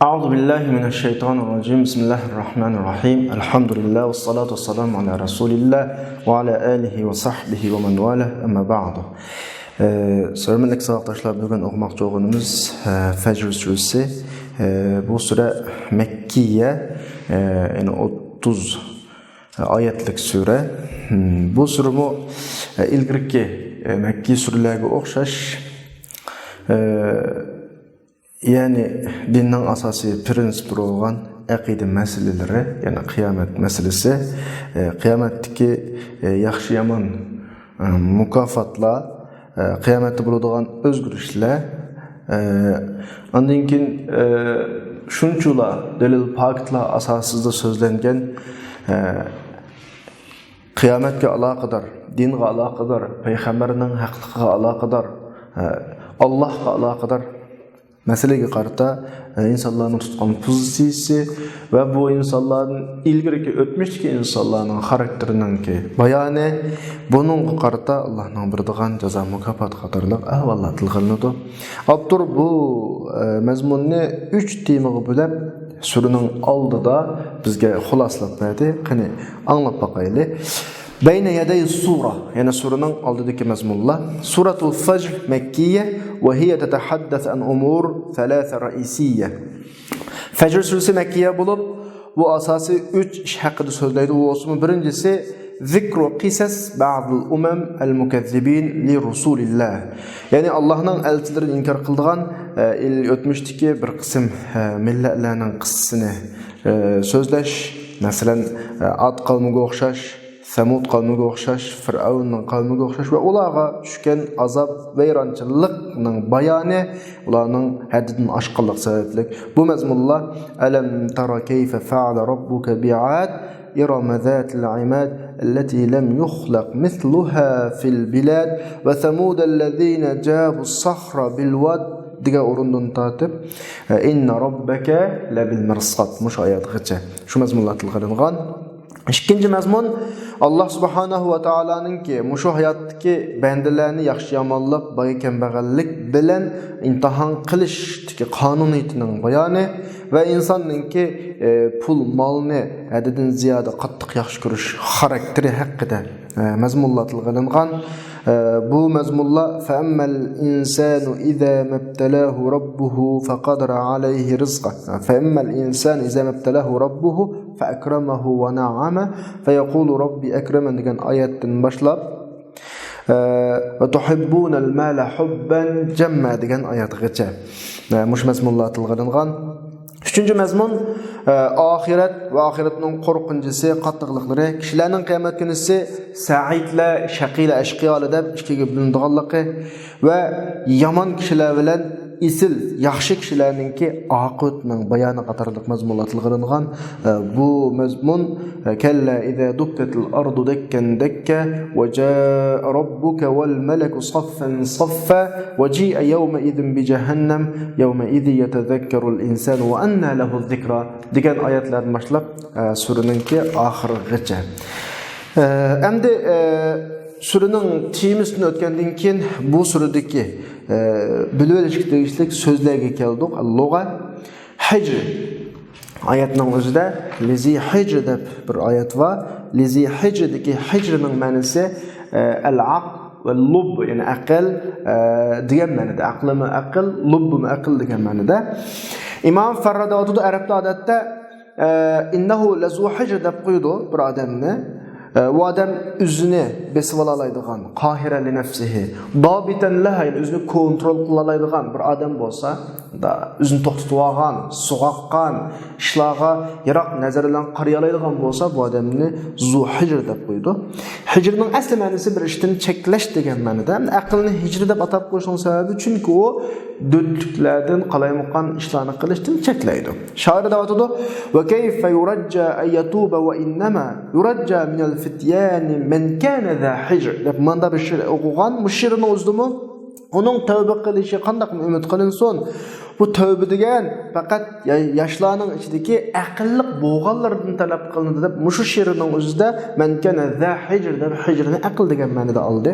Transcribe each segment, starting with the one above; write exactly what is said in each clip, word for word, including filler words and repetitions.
أعوذ بالله من الشيطان الرجيم. بسم الله الرحمن الرحيم. الحمد لله والصلاة والسلام على رسول الله وعلى آله وصحبه ومن والاه. أما بعد. ئە، ھۆرمەتلىك ساۋاقداشلار، بۈگۈن ئوقۇماقچى بولغىنىمىز، ئە، فەجر سۈرىسى. ئە، بۇ سۈرە مەككىيە، ئە، يەنى ئوتتۇز ئايەتلىك سۈرە. ھىم، بۇ سۈرىمۇ، ئە، ئىلگىرىكى، ئە، مەككىي سۈرىلەرگە ئوخشاش، ئە، يەنى دىننىڭ ئاساسىي پىرىنسىپلىرى بولغان ئەقىدە مەسىلىلىرى، يەنى قىيامەت مەسىلىسى، ئە، قىيامەتتىكى، ئە، ياخشى-يامان، ئە، مۇكاپاتلار، ئە، قىيامەتتە بولىدىغان ئۆزگىرىشلەر، ئە، ئاندىن كېيىن، ئە، شۇنچىلا دەلىل-پاكىتلار ئاساسىدا سۆزلەنگەن، ئە، قىيامەتكە ئالاقىدار، دىنغا ئالاقىدار، پەيغەمبەرنىڭ ھەقلىقىغا ئالاقىدار، ئە، ئاللاھقا ئالاقىدار مەسىلىگە قارىتا، ئە، ئىنسانلارنىڭ تۇتقان پوزىتسىيىسى ۋە بۇ ئىنسانلاردىن ئىلگىرىكى ئۆتمۈشتىكى ئىنسانلارنىڭ خاراكتېرىنىڭكى بايانى، بۇنىڭغا قارىتا ئاللاھنىڭ بېرىدىغان جازا مۇكاپاتى قاتارلىق ئەھۋاللار تىلغا ئېلىنىدۇ. ئاپتور بۇ، ئە، مەزمۇننى ئۈچ تېمىغا بۆلۈپ، سۈرىنىڭ ئالدىدا بىزگە خۇلاسىلاپ بەردى. قېنى، ئاڭلاپ باقايلى. بين يدي السورة، يەنى سۈرىنىڭ ئالدىدىكى مەزمۇنلار. سورة الفجر مكية وهي تتحدث عن أمور ثلاثة رئيسية. فەجر سۈرىسى مەككىيە بولۇپ، بۇ ئاساسىي ئۈچ ئىش ھەققىدە سۆزلەيدۇ. ئۇ بولسىمۇ، بىرىنچىسى، ذكر قصص بعض الأمم المكذبين لرسول الله. يەنى ئاللاھنىڭ ئەلچىلىرىنى ئىنكار قىلىدىغان، ئە، ئىل-، ئۆتمۈشتىكى بىر قىسىم، ئە، مىللەتلەرنىڭ قىسسىسىنى، ئە، سۆزلەش. مەسىلەن، ئە، ئاد قەۋمىگە ئوخشاش، سەمۇد قەۋمىگە ئوخشاش، فىرئەۋننىڭ قەۋمىگە ئوخشاش ۋە ئۇلارغا چۈشكەن ئازاب، ۋەيرانچىلىقنىڭ بايانى، ئۇلارنىڭ ھەددىدىن ئاشقانلىقى سەۋەبلىك. بۇ مەزمۇنلار، ألم تر كيف فعل ربك بعاد إرم ذات العماد التي لم يخلق مثلها في البلاد وثمود الذين جابوا الصخر بالواد دېگەن ئورۇندىن تارتىپ، إن ربك لبالمرصاد، مۇشۇ ئايەتكىچە شۇ مەزمۇنلار تىلغا ئېلىنغان. ئىككىنچى مەزمۇن، ئاللاھ سۇبھانەھۇ ۋە تائالانىڭكى مۇشۇ ھاياتتىكى بەندىلەرنى ياخشى-يامانلىق، باي-كەمبەغەللىك بىلەن ئىمتىھان قىلىشتىكى قانۇنىيىتىنىڭ بايانى ۋە ئىنساننىڭكى، ئە، پۇل-مالنى ھەددىدىن زىيادە قاتتىق ياخشى كۆرۈش خاراكتېرى ھەققىدە، ئە، مەزمۇنلار تىلغا ئېلىنغان. ئە، بۇ مەزمۇنلار، فأما الإنسان إذا ما ابتلاه ربه فقدر عليه رزقه، فأما الإنسان إذا ما ابتلاه ربه فأكرمه ونعمه فيقول ربي أكرمن دېگەن ئايەتتىن باشلاپ، ئە، وتحبون المال حبا جما دېگەن ئايەتكىچە، ئە، مۇشۇ مەزمۇنلار تىلغا ئېلىنغان. ئۈچىنچى مەزمۇن، ئە، ئاخىرەت ۋە ئاخىرەتنىڭ قورقۇنچىسى، قاتتىقلىقلىرى، كىشىلەرنىڭ قىيامەت كۈنىسى سەئىدلەر، شەقىيلەر، ئەشقىيالار دەپ ئىككىگە بۆلۈنىدىغانلىقى ۋە يامان كىشىلەر بىلەن ئېسىل، ياخشى كىشىلەرنىڭكى ئاقىۋىتىنىڭ بايانى قاتارلىق مەزمۇنلار تىلغا ئېلىنغان. ئە، بۇ مەزمۇن، ئە، كلا إذا دكت الأرض دكا دكا وجاء ربك والملك صفا صفا وجيء يومئذ بجهنم يومئذ يتذكر الإنسان وأنى له الذكرى دېگەن ئايەتلەردىن باشلاپ، ئە، سۈرىنىڭكى ئاخىرىغىچە. ئە، ئەمدى، ئە، سۈرىنىڭ تېمىسىدىن ئۆتكەندىن كېيىن، بۇ سۈرىدىكى، ئە، بىلىۋېلىشكە تېگىشلىك سۆزلەرگە كەلدۇق. لۇغە، ھىجر. ئايەتنىڭ ئۆزىدە لىزى ھىجر دەپ بىر ئايەت بار. لىزى ھىجردىكى ھىجرنىڭ مەنىسى، ئە، ئەل ئەقل ۋە لۇب، يەنى ئەقىل، ئە، دېگەن مەنىدە. ئەقلىمۇ ئەقىل، لۇببىمۇ ئەقىل دېگەن مەنىدە. ئىمام فەررا دەۋاتىدۇ، ئەرەبتە ئادەتتە، ئە، إنه لذو حجر دەپ قويىدۇ بىر ئادەمنى. ئە، ئۇ ئادەم ئۆزىنى بېسىۋالالايدىغان، قاھىرە لىنەفسىھى، ضابطا لها، يەنى ئۆزىنى كونترول قىلالايدىغان بىر ئادەم بولسا، دا-، ئۆزىنى توختىتىۋالغان، سوغۇققان، ئىشلارغا يىراق نەزەر بىلەن قارىيالايدىغان بولسا، بۇ ئادەمنى زۇ ھىجر دەپ قويىدۇ. ھىجرنىڭ ئەسلى مەنىسى بىر ئىشتىن چەكلەش دېگەن مەنىدە. ئەمدى ئەقىلنى ھىجر دەپ ئاتاپ قويۇشنىڭ سەۋەبى، چۈنكى ئۇ دۆتلۈكلەردىن، قالايمىقان ئىشلارنى قىلىشتىن چەكلەيدۇ. شائىر دەۋاتىدۇ، وكيف يرجى أن يتوب وإنما يرجى من الفتيان من كان ذا حجر دەپ ماندا بىر شېئىر ئوقۇغان. مۇشۇ شېئىرنىڭ ئۆزىدىمۇ ئۇنىڭ تەۋبە قىلىشى قانداق ئۈمىد قىلىنسۇن؟ بۇ تەۋبە دېگەن پەقەت يا-، ياشلارنىڭ ئىچىدىكى ئەقىللىق بولغانلىرىدىن تەلەپ قىلىنىدۇ دەپ، مۇشۇ شېئىرنىڭ ئۆزىدە من كان ذا حجر دەپ، ھىجرنى ئەقىل دېگەن مەنىدە ئالدى.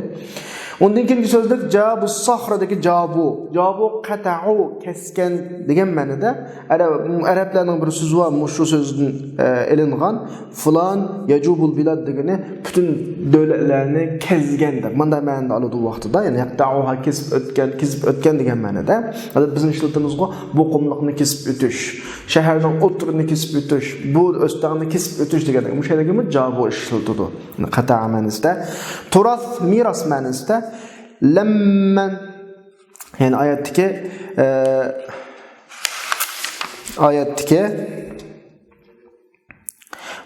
ئۇندىن كېيىنكى سۆزلۈك جابۇ ساخرىدىكى جابۇ. جابۇ قەتەئۇ، كەسكەن دېگەن مەنىدە. ئەرەب، ئەرەبلەرنىڭ بىر سۆزى بار، مۇشۇ سۆزدىن، ئە، ئېلىنغان. فۇلان يەجۇبۇل بىلاد دېگىنى پۈتۈن دۆلەتلەرنى كەزگەن دەپ. مۇنداق مەنىدە ئالىدۇ ۋاقتىدا. يەنى يەقتەئۇھا، كېسىپ ئۆتكەن، كېزىپ ئۆتكەن دېگەن مەنىدە. ھازىر بىزنىڭ ئىشلىتىمىزغۇ، بۇ قۇملۇقنى كېسىپ ئۆتۈش، شەھەرنىڭ ئوتتۇرىنى كېسىپ ئۆتۈش، بۇ ئۆستەڭنى كېسىپ ئۆتۈش دېگەندەك. مۇشۇ يەردىكىمۇ جابۇ ئىشلىتىدۇ. قەتەئە مەنىسىدە. تۇراس، مىراس مەنىسىدە. لەممەن، يەنى ئايەتتىكى، ئە، ئايەتتىكى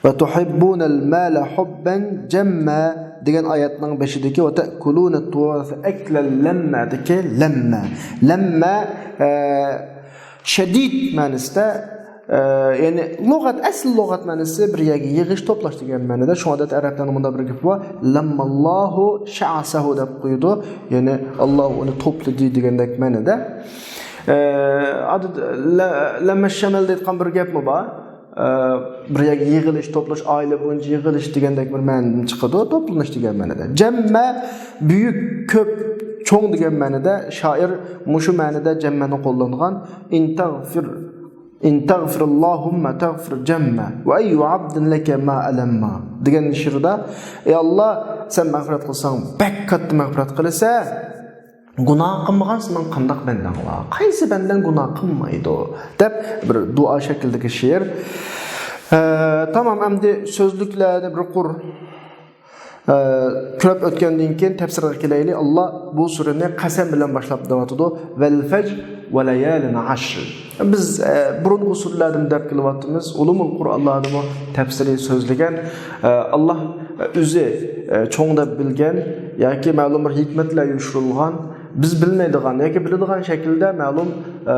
ۋە تۇھىببۇنەل مالە ھۇببەن جەممە دېگەن ئايەتنىڭ بېشىدىكى ۋە تەئكۇلۇنەت تۇراسە ئەكلەن لەممەدىكى لەممە. لەممە، ئە، شەدىد مەنىسىدە، ئە، يەنى لۇغەت، ئەسلى لۇغەت مەنىسى بىر يەرگە يىغىش، توپلاش دېگەن مەنىدە. شۇڭا ئادەتتە ئەرەبلەرنىڭ مۇنداق بىر گېپى بار، لەممەللاھۇ شەئسەھۇ دەپ قويىدۇ. يەنى ئاللا ئۇنى توپلىدى دېگەندەك مەنىدە. ئە، ئادەت لە-، لەممە شەمەل دەيدىغان بىر گەپمۇ بار. ئە، بىر يەرگە يىغىلىش، توپلاش، ئائىلە بويىچە يىغىلىش دېگەندەك بىر مەنىدىن چىقىدۇ، توپلىنىش دېگەن مەنىدە. جەممە، بۈيۈك، كۆپ، چوڭ دېگەن مەنىدە. شائىر مۇشۇ مەنىدە جەممەنى قوللانغان. ئىن تەغفىر، ئىن تەغفىرىللاھۇممە تەغفىر جەممە ۋە ئەييۇ ئەبدىن لەكە ما ئەلەمما دېگەن شېئىردا، ئەي ئاللا، سەن مەغپىرەت قىلساڭ، بەك كاتتا مەغپىرەت قىلىسەن. گۇناھ قىلمىغان سېنىڭ قانداق بەندەڭ بار؟ قايسى بەندەڭ گۇناھ قىلمايدۇ؟ دەپ بىر دۇئا شەكلىدىكى شېئىر. ئە، تامام، ئەمدى سۆزلۈكلەرنى بىر قۇر، ئە، كۆرۈپ ئۆتكەندىن كېيىن تەپسىرگە كېلەيلى. ئاللا بۇ سۈرىنى قەسەم بىلەن باشلاپ دەۋاتىدۇ. ۋەل فەجر ۋە لەيالىن ئەشر. بىز، ئە، بۇرۇنقى سۈرىلەردىمۇ دەپ كېلىۋاتىمىز، ئۇلۇمۇل قۇرئانلاردىمۇ تەپسىرى سۆزلىگەن، ئە، ئاللا، ئە، ئۆزى، ئە، چوڭ دەپ بىلگەن ياكى مەلۇم بىر ھېكمەتلەر يوشۇرۇلغان، بىز بىلمەيدىغان ياكى بىلىدىغان شەكىلدە مەلۇم، ئە،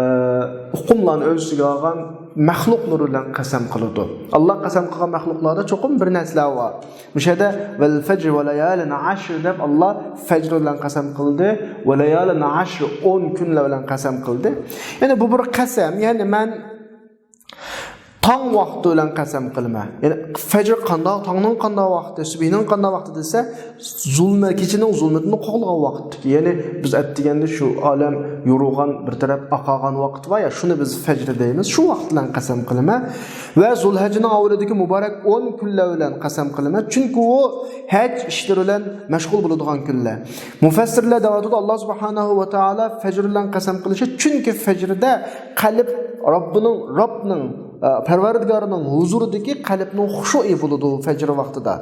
ئۇقۇملارنى ئۆز ئىچىگە ئالغان مەخلۇقلىرى بىلەن قەسەم قىلىدۇ. ئاللا قەسەم قىلغان مەخلۇقلاردا چوقۇم بىر نەرسىلەر بار. مۇشۇ يەردە ۋەل فەجر ۋە لەيالىن ئەشر دەپ ئاللا فەجر بىلەن قەسەم قىلدى، ۋە لەيالىن ئەشر، ئون كۈنلەر بىلەن قەسەم قىلدى. يەنى بۇ بىر قەسەم، يەنى مەن تاڭ ۋاقتى بىلەن قەسەم قىلىمەن. يەنى فەجر قانداق، تاڭنىڭ قانداق ۋاقتى، سۈبھىنىڭ قانداق ۋاقتى دېسە، زۇلمەت، كېچىنىڭ زۇلمىتىنى قوغلىغان ۋاقىتتىكى، يەنى بىز ئەتىگەندە شۇ ئالەم يورۇغان، بىر تەرەپ ئاقارغان ۋاقىت بار يا، شۇنى بىز فەجر دەيمىز، شۇ ۋاقىت بىلەن قەسەم قىلىمەن. ۋە زۇلھەججىنىڭ ئاۋۋىلىدىكى مۇبارەك ئون كۈنلەر بىلەن قەسەم قىلىمەن، چۈنكى ئۇ ھەج ئىشلىرى بىلەن مەشغۇل بولىدىغان كۈنلەر. مۇفەسسىرلەر دەۋاتىدۇ، ئاللا سۇبھانەھۇ ۋە تائالا فەجر بىلەن قەسەم قىلىشى، چۈنكى فەجردە قەلب رەببىنىڭ، رەبنىڭ، ئە، پەرۋەردىگارىنىڭ ھۇزۇرىدىكى قەلبنىڭ خۇشۇئى بولىدۇ فەجر ۋاقتىدا.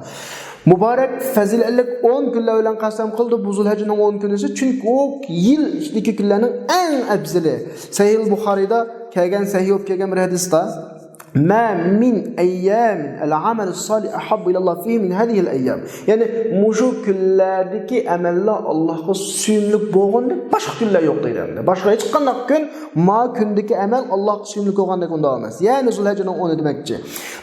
مۇبارەك، پەزىلەتلىك ئون كۈنلەر بىلەن قەسەم قىلدى، بۇ زۇلھەججىنىڭ ئون كۈنىسى، چۈنكى ئۇ يىل ئىچىدىكى كۈنلەرنىڭ ئەڭ ئەپزىلى. سەھىھ بۇخارىدا كەلگەن، سەھىھ بولۇپ كەلگەن بىر ھەدىستە، ما من أيام العمل الصالح أحب إلى الله فيه من هذه الأيام. يەنى مۇشۇ كۈنلەردىكى ئەمەللەر ئاللاھقا سۆيۈملۈك بولغاندەك باشقا كۈنلەر يوق دەيدۇ ئەمدى. باشقا ھېچقانداق كۈن ما كۈندىكى ئەمەل ئاللاھقا سۆيۈملۈك بولغاندەك ئۇنداق ئەمەس. يەنى زۇلھەججىنىڭ ئونى دېمەكچى.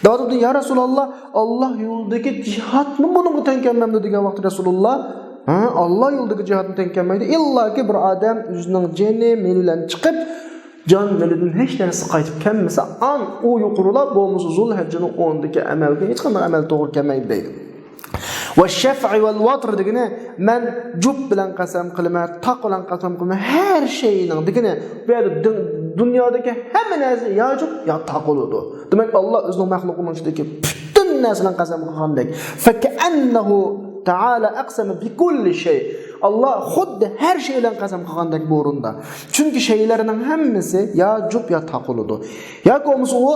دەۋاتىدۇ، يا رەسۇلاللا، ئاللا يولىدىكى جىھادمۇ بۇنىڭغا تەڭ كەلمەمدۇ دېگەن ۋاقىتتا رەسۇلاللا، ھە، ئاللا يولىدىكى جىھادمۇ تەڭ كەلمەيدۇ. ئىللاكى بىر ئادەم ئۆزىنىڭ جېنى، مېلى بىلەن چىقىپ، جان مېلىدىن ھېچ نەرسە قايتىپ كەلمىسە، ئان ئۇ يۇقىرىلار بولمىسا زۇلھەججىنىڭ ئونىدىكى ئەمەلگە ھېچقانداق ئەمەل توغرا كەلمەيدۇ دەيدۇ. ۋە شەفئى ۋەل ۋەتر دېگىنى، مەن جۈپ بىلەن قەسەم قىلىمەن، تاق بىلەن قەسەم قىلىمەن، ھەر شەينىڭ دېگىنى، بۇ يەردە دۇ-، دۇنيادىكى ھەممە نەرسە يا جۈپ يا تاق بولىدۇ. دېمەك، ئاللا ئۆزىنىڭ مەخلۇقىنىڭ ئىچىدىكى پۈتۈن نەرسە بىلەن قەسەم قىلغاندەك. فكأنه تعالى أقسم بكل شيء. ئاللا خۇددى ھەر شەي بىلەن قەسەم قىلغاندەك بۇ ئورۇندا. چۈنكى شەيلەرنىڭ ھەممىسى يا جۈپ يا تاق بولىدۇ. ياكى بولمىسا ئۇ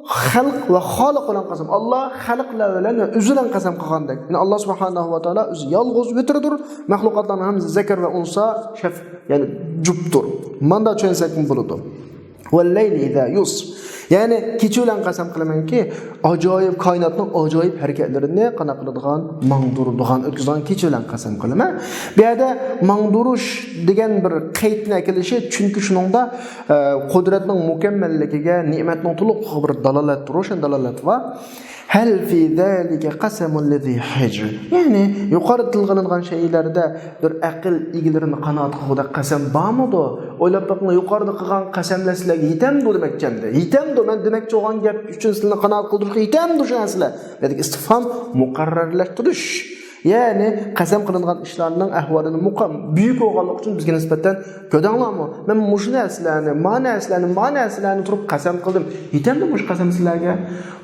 خەلق ۋە خالىق بىلەن قەسەم. ئاللا خەلقلەر بىلەن ۋە ئۆزى بىلەن قەسەم قىلغاندەك. يەنى ئاللا سۇبھانەھۇ ۋە تائالا ئۆزى يالغۇز ۋىتىردۇر. مەخلۇقاتلارنىڭ ھەممىسى زەكەر ۋە ئۇنسا، شەف-، يەنى جۈپتۇر. ماندا چۈشەنسەكمۇ بولىدۇ. والليل إذا يسر. يەنى كېچە بىلەن قەسەم قىلىمەنكى، ئاجايىپ، كائىناتنىڭ ئاجايىپ ھەرىكەتلىرىنى قانداق قىلىدىغان، ماڭدۇرىدىغان، ئۆتكۈزىدىغان كېچە بىلەن قەسەم قىلىمەن. بۇ يەردە ماڭدۇرۇش دېگەن بىر قەيتنى ئەكېلىشى، چۈنكى شۇنىڭدا، ئە، قۇدرەتنىڭ مۇكەممەللىكىگە، نېمەتنىڭ تولۇقلۇقىغا بىر دالالەت، روشەن دالالەت بار. هل في ذلك قسم لذي حجر. يەنى يۇقىرىدا تىلغا ئېلىنغان شەيئىلەردە بىر ئەقىل ئىگىلىرىنى قانائەت قىلغۇدەك قەسەم بارمىدۇ؟ ئويلاپ بېقىڭلار، يۇقىرىدا قىلغان قەسەملەر سىلەرگە يېتەمدۇ دېمەكچى ئەمدى. يېتەمدۇ؟ مەن دېمەكچى بولغان گەپ ئۈچۈن سىلەرنى قانائەت قىلدۇرۇشقا يېتەمدۇ شۇ نەرسىلەر؟ بۇ يەردىكى ئىستىفھام مۇقەررەرلەشتۈرۈش. يەنى قەسەم قىلىنغان ئىشلارنىڭ ئەھۋالىنى مۇقام بۈيۈك بولغانلىقى ئۈچۈن بىزگە نىسبەتەن، كۆردۈڭلارمۇ؟ مەن مۇشۇ نەرسىلەرنى، ما نەرسىلەرنى، ما نەرسىلەرنى تۇرۇپ قەسەم قىلدىم. يېتەمدۇ مۇشۇ قەسەم سىلەرگە؟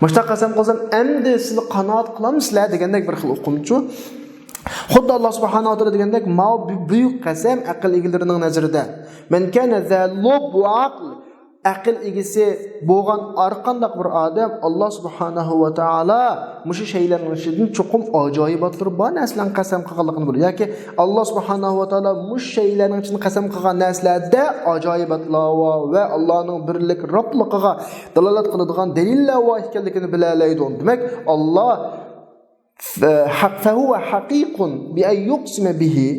مۇشۇنداق قەسەم قىلسام، ئەمدى سىلەر قانائەت قىلامسىلەر دېگەندەك بىر خىل ئۇقۇمچۇ. خۇددى ئاللا سۇبھانەھۇ ۋە تائالا دېگەندەك، ماۋۇ بۈ-، بۈيۈك قەسەم ئەقىل ئىگىلىرىنىڭ نەزىرىدە. مەن كانە زا لۇببە ۋە ئەقىل. ئەقىل ئىگىسى بولغان ھەرقانداق بىر ئادەم، ئاللا سۇبھانەھۇ ۋە تائالا مۇشۇ شەيلەرنىڭ ئىچىدىن چوقۇم ئاجايىباتلىرى بار نەرسىلەرنى قەسەم قىلغانلىقىنى بىلىدۇ. ياكى ئاللا سۇبھانەھۇ ۋە تائالا مۇشۇ شەيلەرنىڭ ئىچىدىن قەسەم قىلغان نەرسىلەردە ئاجايىباتلار بار ۋە ئاللانىڭ بىرلىك، رەبلىقىغا دالالەت قىلىدىغان دەلىللەر بار ئىكەنلىكىنى بىلەلەيدۇ. دېمەك، ئاللا فە-، ھەق-، فەھۇۋە ھەقىقۇن بىئەن يۇقسىمە بىھى.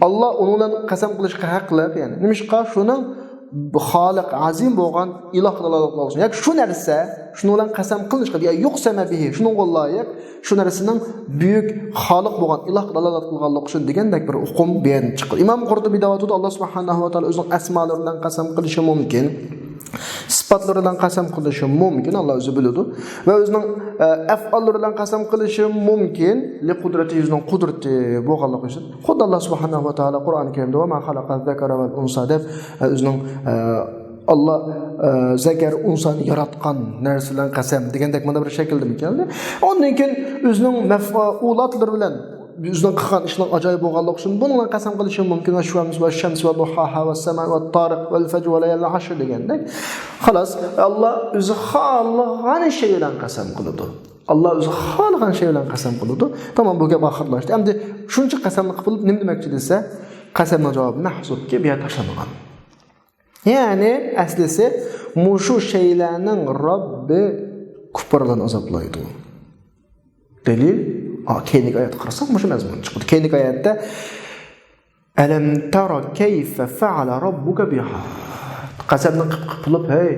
ئاللا ئۇنىڭ بىلەن قەسەم قىلىشقا ھەقلىق، يەنى نېمىشقا شۇنىڭ خالىق، ئەزىم بولغان ئىلاھقا دالالەت قىلغان. ياكى شۇ نەرسە، شۇنىڭ بىلەن قەسەم قىلىنىشقا، بىئەن يۇقسەمە بىھى، شۇنىڭغا لايىق، شۇ نەرسىنىڭ بۈيۈك خالىق بولغان ئىلاھقا دالالەت قىلغانلىقى ئۈچۈن دېگەندەك بىر ئۇقۇم بۇ يەردىن چىقىدۇ. ئىمام قۇرتۇبى دەۋاتىدۇ، ئاللا سۇبھانەھۇ ۋە تائالا ئۆزىنىڭ ئەسمالىرى بىلەن قەسەم قىلىشى مۇمكىن. سىپاتلىرى بىلەن قەسەم قىلىشى مۇمكىن، ئاللا ئۆزى بىلىدۇ. ۋە ئۆزىنىڭ، ئە، ئەفئاللىرى بىلەن قەسەم قىلىشى مۇمكىن، لىقۇدرەتى، ئۆزىنىڭ قۇدرىتى بولغانلىقى ئۈچۈن. خۇددى ئاللا سۇبھانەھۇ ۋە تائالا قۇرئان كەرىمدە ۋە ما خەلەقەز زەكەرە ۋەل ئۇنسا دەپ، ئە، ئۆزىنىڭ، ئە، ئاللا، ئە، زەكەر ئۇنسانى ياراتقان نەرسە بىلەن قەسەم دېگەندەك مانا بىر شەكىلدىمۇ كەلدى. ئۇندىن كېيىن ئۆزىنىڭ مەفئۇلاتلىرى بىلەن ئۆزىنىڭ قىلغان ئىشىنىڭ ئاجايىپ بولغانلىقى ئۈچۈن بۇنىڭ بىلەن قەسەم قىلىشى مۇمكىن. ۋە شەمس، ۋە شەمس ۋە ضۇھاھا ۋە سەماء ۋە تارىق ۋەل فەجر ۋە لەيالىن ئەشر دېگەندەك. خالاس، ئاللا ئۆزى خالىغان شەي بىلەن قەسەم قىلىدۇ. ئاللا ئۆزى خالىغان شەي بىلەن قەسەم قىلىدۇ. تامام، بۇ گەپ ئاخىرلاشتى. ئەمدى شۇنچە قەسەمنى قىلىپ نېمە دېمەكچى دېسە، قەسەمنىڭ جاۋابى مەھزۇپكى، بۇ يەر تاشلانغان. يەنى ئەسلىسى مۇشۇ شەيلەرنىڭ رەببى كۇپپارلارنى ئازابلايدۇ. دەلىل، ئا، كەينىدىكى ئايەتكە قارىساق مۇشۇ مەزمۇن چىقىدۇ. كەينىدىكى ئايەتتە، ئەلەم تەرە كەيفە فەئەلە رەببۇكە بىئاد. قەسەمنى قىپ قىپ قىلىپ، ھەي،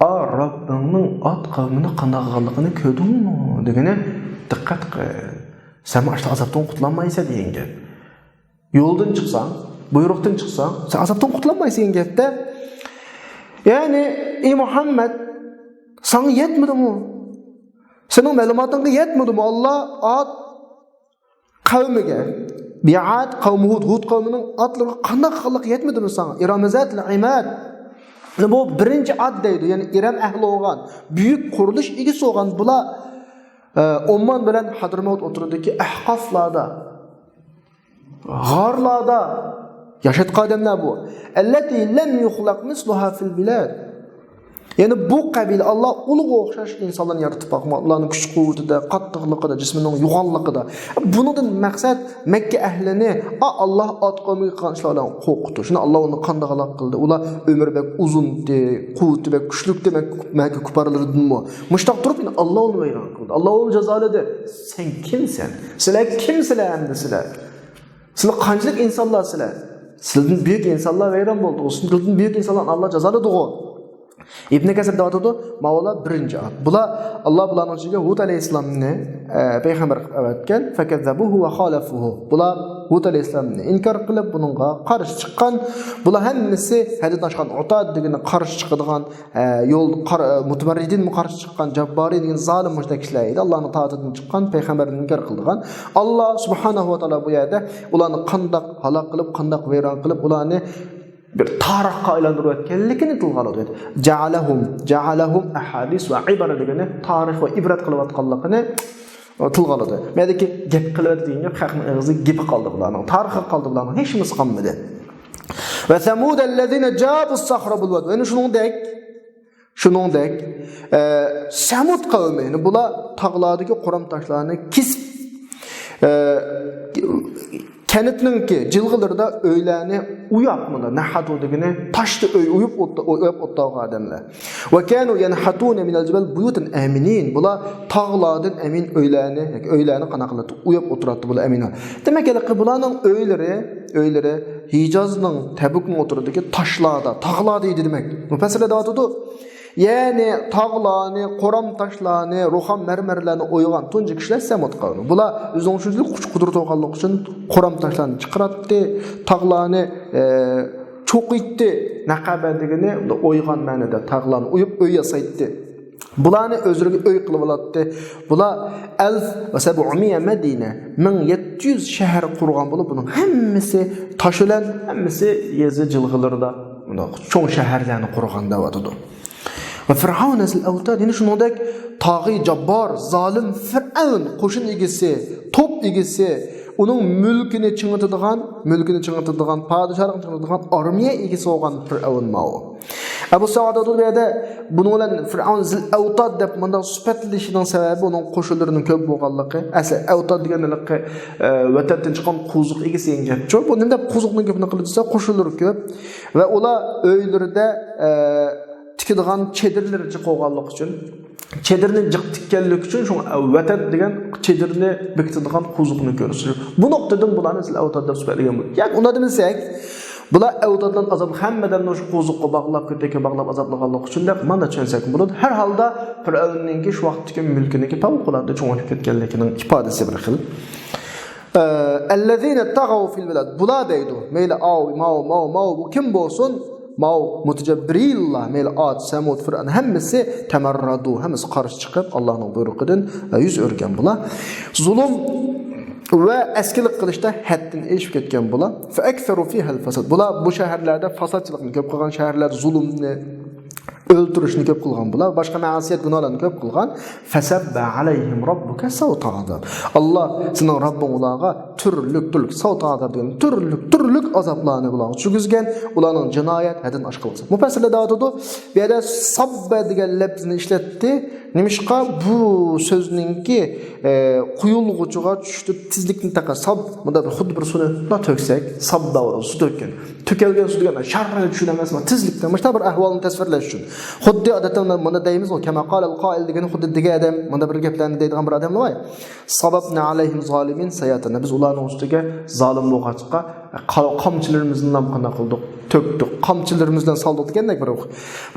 ئا، رەببىڭنىڭ ئاد قەۋمىنى قانداق قىلغانلىقىنى كۆردۈڭمۇ؟ دېگىنى، دىققەت قىل. سەن ئاشۇ ئازابتىن قۇتۇلالمايسەن دېگەن گەپ. يولدىن چىقساڭ، بۇيرۇقتىن چىقساڭ، سەن ئازابتىن قۇتۇلالمايسەن دېگەن گەپتە. يەنى، ئى مۇھەممەد، ساڭا يەتمىدىمۇ؟ سېنىڭ مەلۇماتىڭغا يەتمىدىمۇ؟ ئاللا ئاد قەۋمىگە، بىئاد قەۋمى ھۇد، ھۇد قەۋمىنىڭ ئادلىرىغا قانداق قىلغانلىقى يەتمىدىمۇ ساڭا؟ ئىرەمە زاتىل ئىماد. بۇ بىرىنچى ئاد دەيدۇ، يەنى ئىرەم ئەھلى بولغان، بۈيۈك قۇرۇلۇش ئىگىسى بولغان بۇلار، ئە، ئومان بىلەن ھەدرىمەۋت ئوتتۇرىدىكى ئەھقافلاردا، غارلاردا ياشايدىغان ئادەملەر بۇ. ئەللەتى لەم يۇخلەق مىسلۇھا فىل بىلاد. يەنى بۇ قەبىلە، ئاللا ئۇلىغا ئوخشاش ئىنسانلارنى يارىتىپ باقمىغان، ئۇلارنىڭ كۈچ قۇۋۋىتىدە، قاتتىقلىقىدا، جىسمىنىڭ يوغانلىقىدا. بۇنىڭدىن مەقسەت مەككە ئەھلىنى، ئا، ئاللا ئاد قەۋمىگە قىلغان ئىشلار بىلەن قورقۇتۇش. شۇنى ئاللا ئۇنى قانداق ھالاك قىلدى؟ ئۇلار ئۆمرى بەك ئۇزۇنتى، قۇۋۋىتى بەك كۈچلۈكتى مەككە، مەككە كۇپپارلىرىدىنمۇ. مۇشتاق تۇرۇپ، يەنە ئاللا ئۇنى ۋەيران قىلدى. ئاللا ئۇنى جازالىدى. سەن كىمسەن؟ سىلەر كىمسىلەر ئەمدى سىلەر؟ سىلەر قانچىلىك ئىنسانلار سىلەر؟ سىلەردىن بۈيۈك ئىنسانلار ۋەيران بولدىغۇ، سىلەردىن بۈيۈك ئىنسانلارنى ئاللا جازالىدىغۇ. ئىبن كەسىر دەۋاتىدۇ، ماۋۇلار بىرىنچى ئات. بۇلار، ئاللا بۇلارنىڭ ئىچىگە ھۇد ئەلەيھىسسالامنى، ئە، پەيغەمبەر قىلىپ ئەۋەتكەن. فەكەززەبۇھۇ ۋە خالەفۇھۇ. بۇلار ھۇد ئەلەيھىسسالامنى ئىنكار قىلىپ، بۇنىڭغا قارشى چىققان. بۇلار ھەممىسى ھەددىدىن ئاشقان، ئۇتاد دېگىنى قارشى چىقىدىغان، ئە، يول قار-، ئە، مۇتەمەررىدىن قارشى چىققان، جاببارى دېگەن زالىم مۇشۇنداق كىشىلەر ئىدى. ئاللانىڭ تائىتىدىن چىققان، پەيغەمبەردىن ئىنكار قىلىدىغان. ئاللا سۇبھانەھۇ ۋە تائالا بۇ يەردە ئۇلارنى قانداق ھالاك قىلىپ، قانداق ۋەيران قىلىپ، ئۇلارنى بىر تارىخقا ئايلاندۇرۇۋەتكەنلىكىنى تىلغا ئالىدۇ. جەئەلەھۇم، جەئەلەھۇم ئەھادىس ۋە ئىبرە دېگىنى تارىخ ۋە ئىبرەت قىلىۋاتقانلىقىنى تىلغا ئالىدۇ. مەدىكى گەپ قىلىۋەتتى دېگەن گەپ، خەقنىڭ ئېغىزى گېپى قالدى بۇلارنىڭ. تارىخى قالدى بۇلارنىڭ. ھېچنېمىسى قالمىدى. ۋە سەمۇدەللەزىنە جابۇس سەخرە بىل ۋاد. يەنە شۇنىڭدەك، شۇنىڭدەك، ئە، سەمۇد قەۋمى، يەنى بۇلار تاغلاردىكى قورام تاشلارنى كېسىپ، ئە، كەنتنىڭكى جىلغىلىرىدا ئۆيلەرنى ئويۇپ، مانا، نەھەتۇ دېگىنى تاشتا ئۆي ئويۇپ ئوت-، ئويۇپ ئولتۇرغان ئادەملەر. ۋە كانۇ يەنھەتۇنە مىنەل جىبال بۇيۇتەن ئامىنىن. بۇلار تاغلاردىن ئەمىن ئۆيلەرنى، ياكى ئۆيلەرنى قانداق قىلاتتى؟ ئويۇپ ئولتۇراتتى بۇلار ئەمىن. دېمەك، ھېلىقى بۇلارنىڭ ئۆيلىرى، ئۆيلىرى ھىجازنىڭ، تەبۇكنىڭ ئوتتۇرىدىكى تاشلاردا، تاغلاردا ئىدى دېمەك. مۇپەسسىرلەر دەۋاتىدۇ. يەنى تاغلارنى، قورام تاشلارنى، روخان مەرمەرلەرنى ئويغان تۇنجى كىشىلەر سەمۇد قەۋمى. بۇلار ئۆزىنىڭ شۇنچىلىك كۈچ قۇدرىتى بولغانلىقى ئۈچۈن قورام تاشلارنى چىقىراتتى، تاغلارنى، ئە، چوقۇيتتى. نەقەبە دېگىنى ئويغان مەنىدە، تاغلارنى ئويۇپ ئۆي ياسايتتى. بۇلارنى ئۆزلىرىگە ئۆي قىلىۋالاتتى. بۇلار ئەلف ۋە سەبئۇمىيە مەدىنە، مىڭ يەتتە يۈز شەھەر قۇرغان بولۇپ، بۇنىڭ ھەممىسى تاش بىلەن، ھەممىسى يېزا جىلغىلىرىدا چوڭ شەھەرلەرنى قۇرغان دەۋاتىدۇ. ۋە فىرئەۋنە زىل ئەۋتاد، يەنە شۇنىڭدەك تاغىي جاببار، زالىم فىرئەۋن، قوشۇن ئىگىسى، توپ ئىگىسى، ئۇنىڭ مۈلكىنى چىڭىتىدىغان، مۈلكىنى چىڭىتىدىغان، پادىشاھلىقىنى چىڭىتىدىغان ئارمىيە ئىگىسى بولغان فىرئەۋن ماۋۇ. ئەبۇ سەئىد ئابدۇل بۇ يەردە بۇنىڭ بىلەن فىرئەۋن زىل ئەۋتاد دەپ مۇنداق سۈپەتلىشىنىڭ سەۋەبى ئۇنىڭ قوشۇنلىرىنىڭ كۆپ بولغانلىقى. ئەسلى ئەۋتاد دېگەن ھېلىقى، ئە، ۋەتەندىن چىققان قوزۇق ئىگىسى دېگەن گەپچۇ. بۇ نېمە دەپ قوزۇقنىڭ گېپىنى قىلىدۇ دېسە، قوشۇنلىرى كۆپ ۋە ئۇلار ئۆيلىرىدە، ئە، تىكىدىغان چېدىرلىرى جىق بولغانلىقى ئۈچۈن، چېدىرنى جىق تىككەنلىكى ئۈچۈن شۇڭا ۋەتەن دېگەن چېدىرنى بېكىتىدىغان قوزۇقنى كۆرسىتىش. بۇ نۇقتىدىن بۇلارنى سىلەر ئەۋتاد دەپ سۈپەتلىگەن بولىدۇ. ياكى ئۇنداق دېمىسەك، بۇلار ئەۋتادلارنى ئازاب، ھەممىدىن شۇ قوزۇققا باغلاپ، كۆتەككە باغلاپ ئازابلىغانلىقى ئۈچۈن دەپ مانا چۈشەنسەك بولىدۇ. ھەر ھالدا فىرئەۋننىڭكى شۇ ۋاقىتتىكى مۈلكىنىڭكى پەۋقۇلئاددە چوڭىيىپ كەتكەنلىكىنىڭ ئىپادىسى بىر خىل. ئەللەزىنە تەغەۋ فىل بىلاد. بۇلار دەيدۇ. مەيلى ئاۋ، ماۋ، ماۋ، ماۋ، بۇ كىم بولسۇن؟ ماۋ مۇتەجەببىرىنلار، مەيلى ئاد، سەمۇد، فىرئەۋن، ھەممىسى تەمەررەدۇ، ھەممىسى قارشى چىقىپ، ئاللانىڭ بۇيرۇقىدىن، ئە، يۈز ئۆرۈگەن بۇلار. زۇلۇم ۋە ئەسكىلىك قىلىشتا ھەددىن ئېشىپ كەتكەن بۇلار. فەئەكسەرۇ فىھەل فەساد. بۇلار بۇ شەھەرلەردە فاسادچىلىقنى كۆپ قىلغان، شەھەرلەردە زۇلۇمنى، ئۆلتۈرۈشنى كۆپ قىلغان بۇلار، باشقا مەسىيەت گۇناھلارنى كۆپ قىلغان. فەسەببە ئەلەيھىم رەببۇكە سەۋتە ئازاب. ئاللا سېنىڭ رەببىڭ ئۇلارغا تۈرلۈك، تۈرلۈك، سەۋتە ئازاب دېگەن تۈرلۈك، تۈرلۈك ئازابلارنى بۇلارغا چۈشۈرگۈزگەن، ئۇلارنىڭ جىنايەت ھەددىدىن ئاشقان قىلسا. مۇپەسسىرلەر دەۋاتىدۇ، بۇ يەردە سەببە دېگەن لەپزىنى ئىشلەتتى. نېمىشقا؟ بۇ سۆزنىڭكى، ئە، قۇيۇلغۇچىغا چۈشتى تېزلىكنى تەقە ساب، مۇندا بىر خۇددى بىر سۇنى مۇنداق تۆكسەك، سەببە بولىدۇ، سۇ تۆككەن. تۆكۈلگەن سۇ دېگەن شاررىنى چۈشۈن ئەمەسمۇ، تېزلىكتە مۇشۇنداق بىر ئەھۋالنى تەسۋىرلەش ئۈچۈن. خۇددى ئادەتتە مۇندا دەيمىزغۇ، كەما قالەل قائىل دېگەن خۇددى دېگەن ئادەم، مۇندا بىر گەپلەرنى دەيدىغان بىر ئادەملەر بار. سەببە ئەلەيھىم زالىمىن سەيئاتىنا. بىز ئۇلارنىڭ ئۈستىگە زالىم بولغاچقا، قا-، قامچىلىرىمىزنى نام قانداق قىلدۇق؟ تۆكتۇق. قامچىلىرىمىز بىلەن سالدۇق دېگەندەك بىر ئۇق.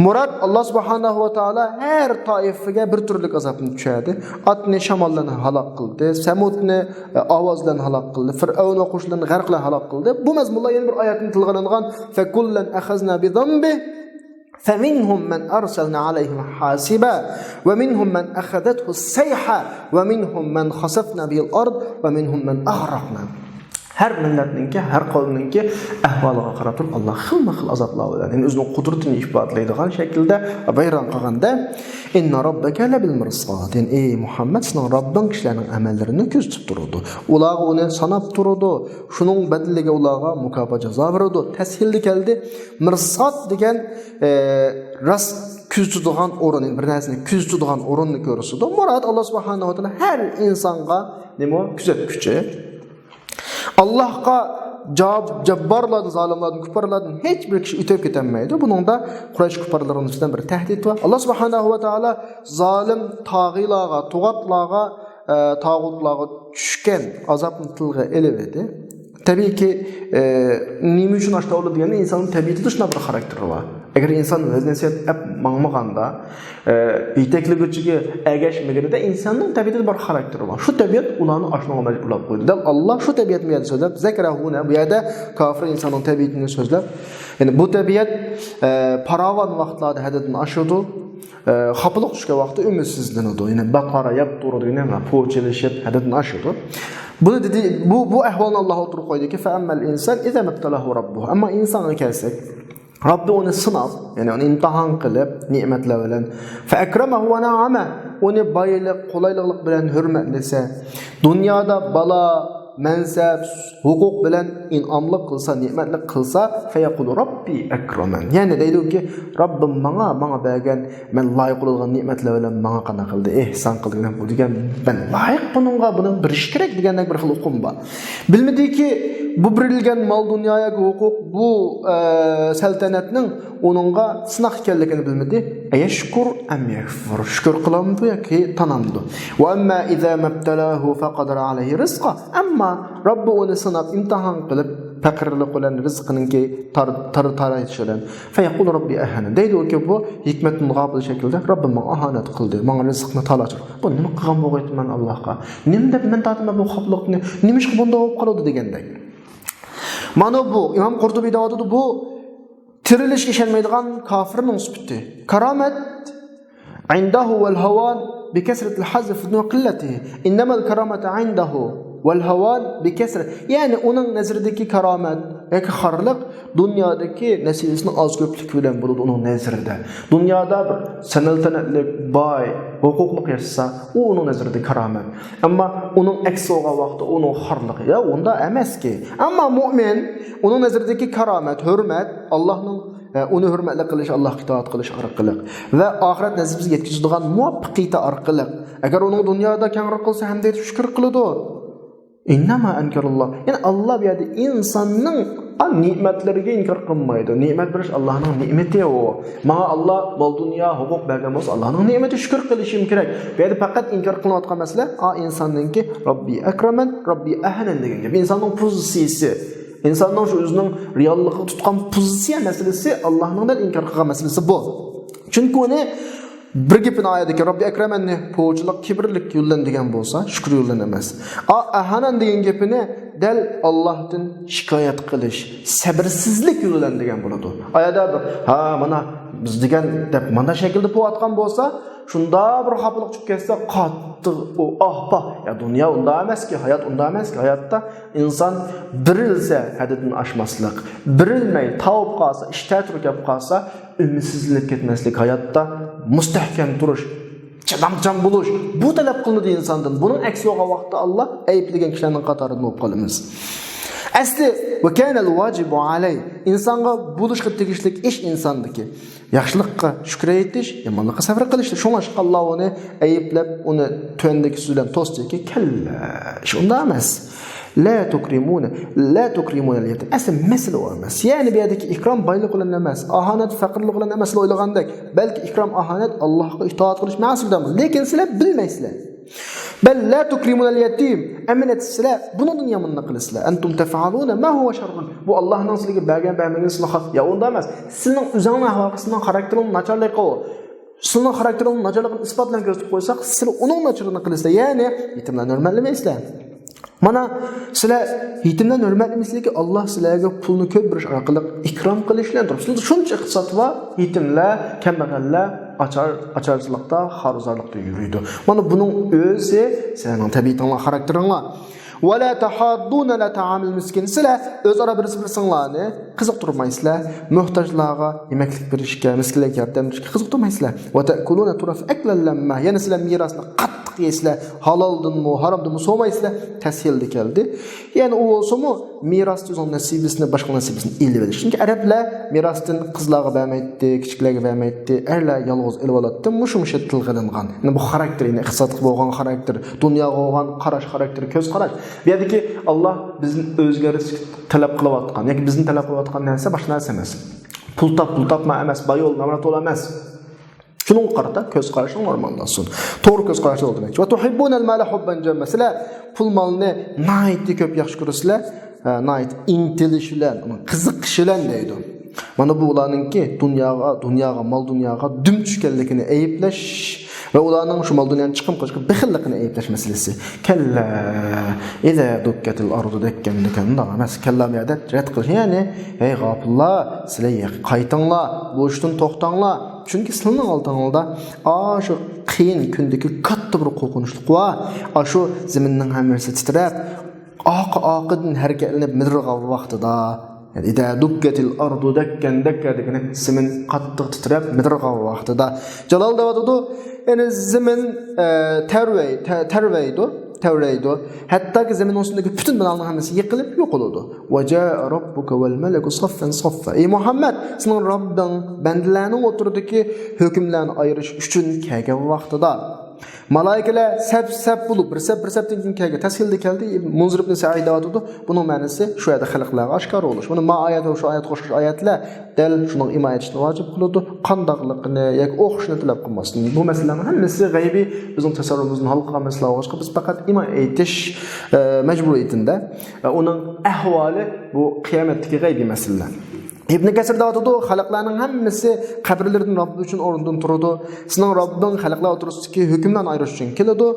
مۇراد، ئاللا سۇبھانەھۇ ۋە تائالا ھەر تائىپىگە بىر تۈرلۈك ئازابنى چۈشۈردى. ئادنى شامال بىلەن ھالاك قىلدى، سەمۇدنى، ئە، ئاۋاز بىلەن ھالاك قىلدى، فىرئەۋن ۋە قوشۇنلىرىنى غەرق بىلەن ھالاك قىلدى. بۇ مەزمۇنلار يەنە بىر ئايەتتىن تىلغا ئېلىنغان، فەكۇللەن ئەخەزنا بىزەنبىھ، فمنهم من أرسلنا عليهم حاصبا، ومنهم من أخذته الصيحة، ومنهم من خسفنا به الأرض، ومنهم من أغرقنا. ھەر مىللەتنىڭكى، ھەر قەۋمنىڭكى ئەھۋالىغا قاراپ تۇرۇپ، ئاللا خىلمۇ خىل ئازابلار بىلەن، يەنى ئۆزىنىڭ قۇدرىتىنى ئىپادىلەيدىغان شەكىلدە ۋەيران قىلغاندا، ئىننا رەببەكە لەبىل مىرساد. يەنى، ئەي مۇھەممەد، سېنىڭ رەببىڭ كىشىلەرنىڭ ئەمەللىرىنى كۆزىتىپ تۇرىدۇ. ئۇلارغا ئۇنى ساناپ تۇرىدۇ. شۇنىڭ بەدىلىگە ئۇلارغا مۇكاپات جازا بېرىدۇ. تەسھىلدە كەلدى. مىرساد دېگەن، ئە، راست كۆزىتىدىغان ئورۇن، بىر نەرسىنى كۆزىتىدىغان ئورۇننى كۆرسىتىدۇ. مۇراد، ئاللا سۇبھانەھۇ ۋە تائالا ھەر ئىنسانغا نېمە؟ كۆزەتكۈچى. ئاللاھقا جاۋاب، جاببارلاردىن، زالىملاردىن، كۇپپارلاردىن ھېچ بىر كىشى ئۆتۈپ كېتەلمەيدۇ. بۇنىڭدا قۇرەيش كۇپپارلىرىنىڭ ئۈستىدىن بىر تەھدىت بار. ئاللا سۇبھانەھۇ ۋە تائالا زالىم تاغىلارغا، تۇغاتلارغا، ئە، تاغۇتلارغا چۈشكەن ئازابنى تىلغا ئېلىۋىدى. تەبىئىيكى، ئە، نېمە ئۈچۈن ئاشۇنداق بولىدۇ دېگەندە، ئىنساننىڭ تەبىئىتىدە شۇنداق بىر خاراكتېرى بار. ئەگەر ئىنسان ۋەز-نەسىھەت ئەپ ماڭمىغاندا، ئە، يېتەكلىگۈچىگە ئەگەشمىگىنىدە ئىنساننىڭ تەبىئىتىدە بار خاراكتېرى بار. شۇ تەبىئەت ئۇلارنى ئاشۇنىڭغا مەجبۇرلاپ قويدى. دەل ئاللا شۇ تەبىئەتنى بۇ يەردە سۆزلەپ، زەكرەھۇنە، بۇ يەردە كافىر ئىنساننىڭ تەبىئىتىنى سۆزلەپ، يەنى بۇ تەبىئەت، ئە، پاراۋان ۋاقىتلاردا ھەددىدىن ئاشىدۇ، ئە، خاپىلىق چۈشكەن ۋاقىتتا ئۈمىدسىزلىنىدۇ. يەنى باتارا يەبتۇرۇ دېگەن نېمە؟ پوچىلىشىپ، ھەددىدىن ئاشىدۇ. بۇنى دېدى، بۇ، بۇ ئەھۋالنى ئاللا ئوتتۇرىغا قويدىكى، فەئەممەل ئىنسان ئىزا مەبتەلاھۇ رەببۇھۇ. ئەمما ئىنسانغا كەلسەك، رەببى ئۇنى سىناپ، يەنى ئۇنى ئىمتىھان قىلىپ، نېمەتلەر بىلەن، فەئەكرەمەھۇ ۋە نەئەمە، ئۇنى بايلىق، قولايلىقلىق بىلەن ھۆرمەتلىسە، دۇنيادا بالا، مەنسەپ، ھوقۇق بىلەن ئىنئاملىق قىلسا، نېمەتلىك قىلسا، فەيەقۇلۇ رەببى ئەكرەمەن. يەنى دەيدۇكى، رەببىم ماڭا، ماڭا بەرگەن، مەن لايىق بولىدىغان نېمەتلەر بىلەن ماڭا قانداق قىلدى، ئېھسان قىلدى، بۇ دېگەن، مەن لايىق بۇنىڭغا، بۇنى بېرىش كېرەك دېگەندەك بىر خىل ئۇقۇم بار. بىلمىدىكى، بۇ بېرىلگەن مال دۇنيا ياكى ھوقۇق، بۇ، ئە، سەلتەنەتنىڭ ئۇنىڭغا سىناق ئىكەنلىكىنى بىلمىدى. ئەيەشكۇر ئەم يەكفۇر، شۈكۈر قىلامدۇ ياكى تانامدۇ؟ ۋە ئەمما ئىزا مەبتەلاھۇ فەقەدەرە ئەلەيھى رىزقا، ئەمما رەببى ئۇنى سىناپ، ئىمتىھان قىلىپ، پەقىرلىق بىلەن، رىزقىنىڭكى تار-، تار-، تارايتىشى بىلەن، فەيەقۇلۇ رەببى ئەھەنەن، دەيدۇكى، بۇ ھېكمەتتىن غاپىل شەكىلدە، رەببىم ماڭا ئاھانەت قىلدى، ماڭا رىزقىنى تالاچۇر. بۇ نېمە قىلغان بولغايتتىم مەن ئاللاھقا؟ نېمە دەپ مەن تارتىمەن بۇ خاپىلىقنى؟ نېمىشقا بۇنداق بولۇپ قالىدۇ دېگەندەك. مانا بۇ ئىمام قۇرتۇبى دەۋاتىدۇ، بۇ تىرىلىشكە ئىشەنمەيدىغان كافىرنىڭ سۈپىتى. كارامەت ئىندەھۇ ۋەل ھاۋان بىكەسرەتىل ھەززى ۋە قىللەتىھى. ئىننەمەل كارامەتۇ ئىندەھۇ. ۋەل ھاۋان بىكەسرە. يەنى ئۇنىڭ نەزىرىدىكى كارامەت ياكى خارلىق دۇنيادىكى نەسىبىسىنىڭ ئاز كۆپلۈكى بىلەن بولىدۇ ئۇنىڭ نەزىرىدە. دۇنيادا بىر سەنئەت سەنئەتلىك، باي، ھوقۇقلۇق ياشىسا، ئۇ ئۇنىڭ نەزىرىدە كارامەت. ئەمما ئۇنىڭ ئەكسى بولغان ۋاقىتتا ئۇنىڭ خارلىقى، يا ئۇنداق ئەمەسكى. ئەمما مۆمىن، ئۇنىڭ نەزىرىدىكى كارامەت، ھۆرمەت، ئاللاھنىڭ ئە، ئۇنى ھۆرمەتلىك قىلىش، ئاللاھقا ئىتائەت قىلىش ئارقىلىق ۋە ئاخىرەت نەسىبىسىگە يەتكۈزىدىغان مۇۋەپپەقىيىتى ئارقىلىق. ئەگەر ئۇنىڭ دۇنيادا كەڭرى قىلسا، ھەمدە ئېيتىپ شۈكۈر قىلىدۇ. ئىننەما ئەنكەراللا. يەنى ئاللا بۇ يەردە ئىنساننىڭ، ئا، نېمەتلىرىگە ئىنكار قىلمايدۇ. نېمەت بېرىش ئاللانىڭ نېمىتى ئۇ. ماڭا ئاللا مال دۇنيا، ھوقۇق بەرگەن بولسا، ئاللانىڭ نېمىتى شۈكۈر قىلىشىم كېرەك. بۇ يەردە پەقەت ئىنكار قىلىنىۋاتقان مەسىلە، ئا، ئىنساننىڭكى رەببى ئەكرەمەن، رەببى ئەھەنەن دېگەن گەپ. ئىنساننىڭ پوزىتسىيىسى. ئىنساننىڭ شۇ ئۆزىنىڭ رېئاللىقىغا تۇتقان پوزىتسىيە مەسىلىسى ئاللانىڭ دەل ئىنكار قىلغان مەسىلىسى بۇ. چۈنكى ئۇنى بىر گېپىنى ئايەتتىكى رەببى ئەكرەمەننى پوچىلىق، كىبىرلىك يولىدىن دېگەن بولسا، شۈكۈر يولىدىن ئەمەس. ئا، ئەھانەن دېگەن گېپىنى دەل ئاللاھتىن شىكايەت قىلىش، سەبرسىزلىك يولىدىن دېگەن بولىدۇ. ئايەتتە بىر، ھا، مانا بىز دېگەن دەپ مانا شەكىلدە پوۋاتقان بولسا، شۇنداق بىر خاپىلىق چۈشۈپ كەتسە، قاتتىق ئۇ ئاھ پاھ. يا دۇنيا ئۇنداق ئەمەسكى، ھايات ئۇنداق ئەمەسكى. ھاياتتا ئىنسان بېرىلسە ھەددىدىن ئاشماسلىق، بېرىلمەي تاۋۇپ قالسا، ئىش تەتۈر كەپ قالسا، ئۈمىدسىزلىنىپ كەتمەسلىك، ھاياتتا مۇستەھكەم تۇرۇش، چىدامچان بولۇش، بۇ تەلەپ قىلىنىدۇ ئىنساندىن. بۇنىڭ ئەكسى بولغان ۋاقىتتا ئاللا ئەيىبلىگەن كىشىلەرنىڭ قاتارىدىن بولۇپ قالىمىز. ئەسلى، ۋەكەنەل ۋاجىبۇ ئەلەي، ئىنسانغا بولۇشقا تېگىشلىك ئىش ئىنساندىكى ياخشىلىققا شۈكۈر ئېيتىش، يامانلىققا سەۋر قىلىشتۇر. شۇڭلاشقا ئاللا ئۇنى ئەيىبلەپ، ئۇنى تۆۋەندىكى سۆز بىلەن توستىكى، كەللا، ئىش ئۇنداق ئەمەس. لا تۇكرىمۇنە، لا تۇكرىمۇنەل يەتىم. ئەسلى مەسىلە ئۇ ئەمەس. يەنى بۇ يەردىكى ئىكرام بايلىق بىلەن ئەمەس، ئاھانەت پەقىرلىق بىلەن ئەمەس سىلەر ئويلىغاندەك. بەلكى ئىكرام، ئاھانەت ئاللاھقا ئىتائەت قىلىش مەقسىتى بىلەن. لېكىن سىلەر بىلمەيسىلەر. بەل لا تۇكرىمۇنەل يەتىم. ئەمەلىيەتتە سىلەر بۇنىڭدىن يامانلىق قىلىسىلەر. ئەنتۇم تەفئەلۇنە ما ھۇۋە شەررۇن. بۇ ئاللاھنىڭ سىلەرگە بەرگەن، بەرمىگىنى سىلەر خاس. يا ئۇنداق ئەمەس. سىلىنىڭ ئۆزۈڭنىڭ ئەھۋالىڭ، سىلىنىڭ خاراكتېرىڭنىڭ ناچارلىقى ئۇ. سىلىنىڭ خاراكتېرىڭنىڭ ناچارلىقىنى ئىسپاتلىغان كۆرسىتىپ قويساق، سىلەر ئۇنىڭ ناچىرىنى قىلىسىلەر. يەنى يېتىملەرنى ھۆرمەتلىمەيسىلەر. مانا سىلەر يېتىملەرنى ھۆرمەتلىمەيسىلەركى، ئاللا سىلەرگە پۇلنى كۆپ بېرىش ئارقىلىق ئىكرام قىلىش بىلەن تۇرۇپ. سىلەردە شۇنچە ئىقتىساد بار، يېتىملەر، كەمبەغەللەر ئاچار، ئاچارچىلىقتا، خار-زارلىقتا يۈرىدۇ. مانا بۇنىڭ ئۆزى سىلەرنىڭ تەبىئىتىڭلار، خاراكتېرىڭلار. ۋەلا تەھاضدۇنە ئەلا تەئامىل مىسكىن. سىلەر ئۆزئارا بىرسى بىرسىڭلارنى قىزىقتۇرمايسىلەر. موھتاجلارغا يېمەكلىك بېرىشكە، مىسكىنلەرگە ياردەم بېرىشكە قىزىقتۇرمايسىلەر. ۋە تەئكۇلۇنە تۇرەس ئەكلەن لەممە. يەنە سىلەر مىراسنى قاتتىق يەيسىلەر. ھالالدىنمۇ، ھارامدىنمۇ سورىمايسىلەر. تەسھىلدە كەلدى. يەنى ئۇ بولسىمۇ مىراستا ئۆزىنىڭ نەسىبىسىنى، باشقا نەسىبىسىنى ئېلىۋېلىش. چۈنكى ئەرەبلەر مىراستىن قىزلارغا بەرمەيتتى، كىچىكلەرگە بەرمەيتتى، ئەرلەر يالغۇز ئېلىۋالاتتى. مۇشۇ، مۇشۇ تىلغا ئېلىنغان. يەنى بۇ خاراكتېر، يەنى ئىقتىسادقا بولغان خاراكتېر، دۇنياغا بولغان قاراش، خاراكتېر، كۆز قاراش. بۇ يەردىكى ئاللا بىزنى ئۆزگەرتىش تەلەپ قىلىۋاتقان ياكى بىزنى تەلەپ قىلىۋاتقان نەرسە باشقا نەرسە ئەمەس. پۇل تاپ، پۇل تاپما ئەمەس، باي بول، نامرات بول ئەمەس. شۇنىڭغا قارىتا كۆز قارىشىڭ نورماللاشسۇن. توغرا كۆز قاراشتا بول دېمەكچى. ۋە تۇھىببۇنەل مالە ھۇببەن جەممە. سىلەر پۇل مالنى ناھايىتى كۆپ ياخشى كۆرىسىلەر. ھە، ناھايىتى ئىنتىلىش بىلەن، ئۇنىڭ قىزىقىشى بىلەن دەيدۇ. مانا بۇ ئۇلارنىڭكى دۇنياغا، دۇنياغا، مال دۇنياغا دۈم چۈشكەنلىكىنى ئەيىبلەش ۋە ئۇلارنىڭ شۇ مال دۇنيانى چىقىم قىلىشقا بېخىللىقىنى ئەيىبلەش مەسىلىسى. كەللا ئىزا دۇككەتىل ئارضۇ دەككەن دېگەن ئۇنداق ئەمەس. كەللا بۇ يەردە رەت قىلىش. يەنى، ھەي غاپىللار، سىلەر قايتىڭلار، بۇ ئىشتىن توختاڭلار. چۈنكى سىلىنىڭ ئالدىڭلاردا ئاشۇ قىيىن كۈندىكى كاتتا بىر قورقۇنچلۇق بار. ئاشۇ زېمىننىڭ ھەممىسى تىترەپ، ئارقا-ئارقىدىن ھەرىكەتلىنىپ مىدىرلىغان ۋاقتىدا، يەنى ئىزا دۇككەتىل ئارضۇ دەككەن دەككە دېگىنى زېمىن قاتتىق تىترەپ مىدىرلىغان ۋاقتىدا. جالال دەۋاتىدۇ، يەنى زېمىن، ئە، تەۋرەي-، تە-، تەۋرەيدۇ، تەۋرەيدۇ. ھەتتاكى زېمىننىڭ ئۈستىدىكى پۈتۈن بىنالارنىڭ ھەممىسى يىقىلىپ يوقىلىدۇ. ۋە جائە رەببۇكە ۋەل مەلەكۇ سەففەن سەففا. ئەي مۇھەممەد، سېنىڭ رەببىڭ بەندىلەرنىڭ ئوتتۇرىدىكى ھۆكۈملەرنى ئايرىش ئۈچۈن كەلگەن ۋاقتىدا، مالائىكىلەر سەپ-سەپ بولۇپ، بىر سەپ، بىر سەپتىن كېيىن كەلگەن. تەسھىلدە كەلدى، مۇنزىر ئىبن سەئىد دەۋاتىدۇ. بۇنىڭ مەنىسى شۇ يەردە خەلقلەرگە ئاشكارا بولۇش. بۇنى ما ئايەت ۋە شۇ ئايەتكە ئوخشاش ئايەتلەر دەل شۇنىڭغا ئىمان ئېيتىشنى ۋاجىپ قىلىدۇ. قانداقلىقىنى ياكى ئوخشىشىنى تەلەپ قىلماستىن. بۇ مەسىلىلەرنىڭ ھەممىسى غەيبىي، بىزنىڭ تەسەۋۋۇرىمىزدىن خالىي قالغان مەسىلە بولغاچقا، بىز پەقەت ئىمان ئېيتىش، ئە، مەجبۇرىيىتىندە. ئە، ئۇنىڭ ئەھۋالى بۇ قىيامەتتىكى غەيبىي مەسىلىلەر. ئىبن كەسىر دەۋاتىدۇ، خەلقلەرنىڭ ھەممىسى قەبرىلىرىدىن رەببى ئۈچۈن ئورنىدىن تۇرىدۇ. سېنىڭ رەببىڭ خەلقلەر ئوتتۇرىسىدىكى ھۆكۈملەرنى ئايرىش ئۈچۈن كېلىدۇ.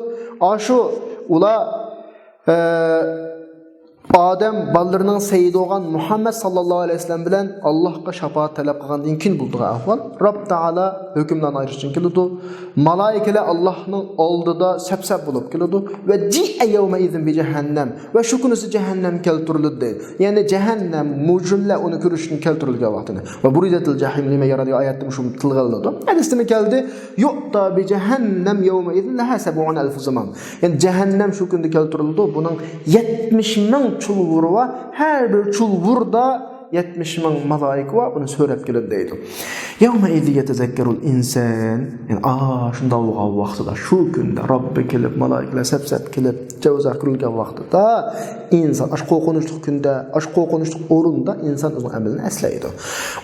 ئاشۇ ئۇلار، ئە، ئادەم بالىلىرىنىڭ سەييىدى بولغان مۇھەممەد ساللاللاھۇ ئەلەيھى ۋەسەللەم بىلەن ئاللاھقا شاپائەت تەلەپ قىلغاندىن كېيىن بولىدىغان ئەھۋال. رەب تائالا ھۆكۈملەرنى ئايرىشتىن كېلىدۇ. مالائىكىلەر ئاللاھنىڭ ئالدىدا سەپ-سەپ بولۇپ كېلىدۇ. ۋە جىئە يەۋمەئىزىن بىجەھەننەم. ۋە شۇ كۈنىسى جەھەننەم كەلتۈرۈلدى. يەنى جەھەننەم، مۇجرىملار ئۇنى كۆرۈشتىن كەلتۈرۈلگەن ۋاقتىنى. ۋە بۇرىزەتىل جەھىم لىمەن يارا دېگەن ئايەتتە شۇ تىلغا ئېلىنىدۇ. ھەدىستىمۇ كەلدى. يۇئتا بىجەھەننەم يەۋمەئىزىن لەھا سەبئۇنە ئەلفۇ زىمام. يەنى جەھەننەم شۇ كۈندە كەلتۈرۈلىدۇ. بۇنىڭ يەتمىش مىڭ چۇلۋۇرى بار. ھەر بىر چۇلۋۇردا يەتمىش مىڭ مالائىكە بار، بۇنى سۆرەپ كېلىدۇ دەيدۇ. يەۋمەئىزىن يەتەزەككەرۇل ئىنسان. يەنى، ئا، شۇنداق بولغان ۋاقتىدا، شۇ كۈندە رەببى كېلىپ، مالائىكىلەر سەپ-سەپ كېلىپ، جازا كۆرۈلگەن ۋاقتىدا ئىنسان ئاشۇ قورقۇنچلۇق كۈندە، ئاشۇ قورقۇنچلۇق ئورۇندا ئىنسان ئۆزىنىڭ ئەمىلىنى ئەسلەيدۇ.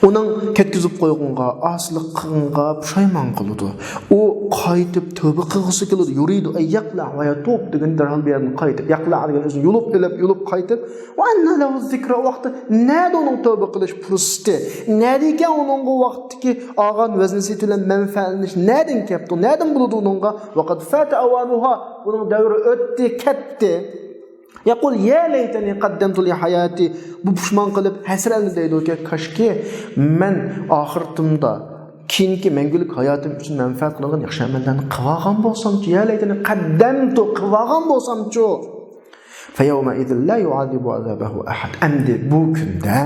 ئۇنىڭ كەتكۈزۈپ قويغىنىغا، ئاسىيلىق قىلغىنىغا پۇشايمان قىلىدۇ. ئۇ قايتىپ تۆبە قىلغۇسى كېلىدۇ. يۇرىدۇ ئەن يەقلەئ ۋە يەتۇب دېگەن دەرھال بۇ يەردىن قايتىپ، يەقلەئ دېگەن ئۆزىنى يۇلۇپ ئېلىپ، يۇلۇپ قايتىپ، ۋە ئەننە لەھۇ زىكرا، ۋاقتى نەدە ئۇنىڭ تۆبە قىلىش پۇرسىتى؟ نەدىكەن ئۇنىڭغا ۋاقتىكى ئالغان ۋەزنىسى بىلەن مەنپەئەتلىنىش نەدىن كەپتۇ؟ نەدىن بولىدۇ ئۇنىڭغا؟ ۋەقەد فاتە ئەۋانۇھا، بۇنىڭ دەۋرى ئۆتتى، كەتتى. يەقۇل يا لەيتەنى قەددەمتۇ لىھاياتى، بۇ پۇشمان قىلىپ ھەسرەتلىنىپ دەيدۇكى، كاشكى مەن ئاخىرىتىمدا، كېيىنكى مەڭگۈلۈك ھاياتىم ئۈچۈن مەنپەئەت قىلىدىغان ياخشى ئەمەللەرنى قىلىۋالغان بولسامچۇ، يا لەيتەنى قەددەمتۇ، قىلىۋالغان بولسامچۇ. فيومئذ لا يعذب عذابه أحد. ئەمدى بۇ كۈندە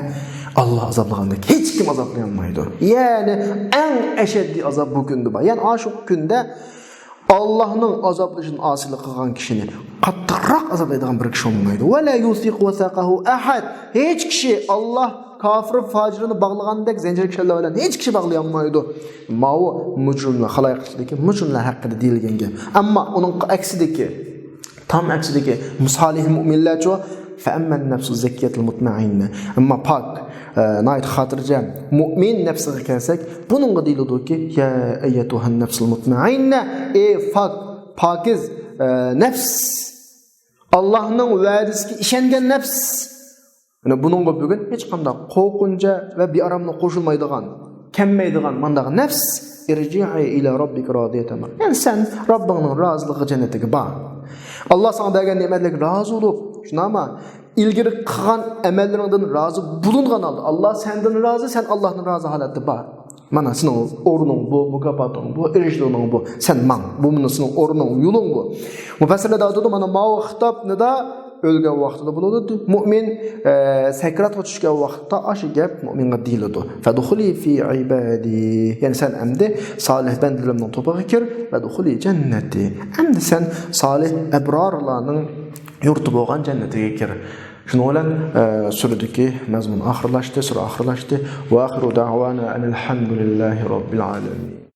ئاللا ئازابلىغاندەك ھېچكىم ئازابلىيالمايدۇ. يەنى ئەڭ ئەشەددىي ئازاب بۇ كۈندە بار. يەنى ئاشۇ كۈندە ئاللانىڭ ئازابلىشىدىن ئاسىيلىق قىلغان كىشىنى قاتتىقراق ئازابلايدىغان بىر كىشى بولمايدۇ. ولا يوثق وثاقه أحد. ھېچ كىشى ئاللا كافىر، فاجىرنى باغلىغاندەك زەنجىر كىشەنلەر بىلەن ھېچ كىشى باغلىيالمايدۇ. ماۋۇ مۇجرىملار، خالايىق ئىچىدىكى مۇجرىملار ھەققىدە دېيىلگەن گەپ. ئەمما ئۇنىڭ ئەكسىدىكى، تام ئەكسىدىكى سالىھ مۇئمىنلەرچۇ؟ فأما النفس الزكية المطمئنة. ئەمما پاك، ئە، ناھايىتى خاتىرجەم مۇئمىن نەپسىگە كەلسەك، بۇنىڭغا دېيىلىدۇكى، يا أيتها النفس المطمئنة، ئى پاك، پاكىز، ئە، نەپس، ئاللانىڭ ۋەدىسىگە ئىشەنگەن نەپس. مانا بۇنىڭغا بۈگۈن ھېچقانداق قورقۇنچ ۋە بىئاراملىق قوشۇلمايدىغان، كەلمەيدىغان مانداق نەپس، ارجعي إلى ربك راضية مرضية. يەنى سەن رەببىڭنىڭ رازىلىقى جەننىتىگە بار. ئاللا ساڭا بەرگەن نېمەتلەرگە رازى بولۇپ، شۇنداقمۇ؟ ئىلگىرى قىلغان ئەمەللىرىڭدىن رازى بولۇنغان ھالدا، ئاللا سەندىن رازى، سەن ئاللادىن رازى ھالەتتە بار. مانا سېنىڭ ئورنۇڭ بۇ، مۇكاپاتىڭ بۇ، ئېرىشىدىغىنىڭ بۇ. سەن ماڭ. بۇ مانا سېنىڭ ئورنۇڭ، يولۇڭ بۇ. مۇپەسسىرلەر دەۋاتىدۇ، مانا ماۋۇ خىتاب نىدا ئۆلگەن ۋاقتىدا بولىدۇ. مۇئمىن، ئە، سەكراتقا چۈشكەن ۋاقىتتا ئاشۇ گەپ مۇئمىنغا دېيىلىدۇ. فادخلي في عبادي. يەنى سەن ئەمدى سالىھ بەندىلىرىمنىڭ توپىغا كىر. وادخلي جنتي. ئەمدى سەن سالىھ ئەبرارلارنىڭ يۇرتى بولغان جەننىتىگە كىر. شۇنىڭ بىلەن، ئە، سۈرىدىكى مەزمۇن ئاخىرلاشتى، سۈرە ئاخىرلاشتى. وآخر دعوانا أن الحمد لله رب العالمين.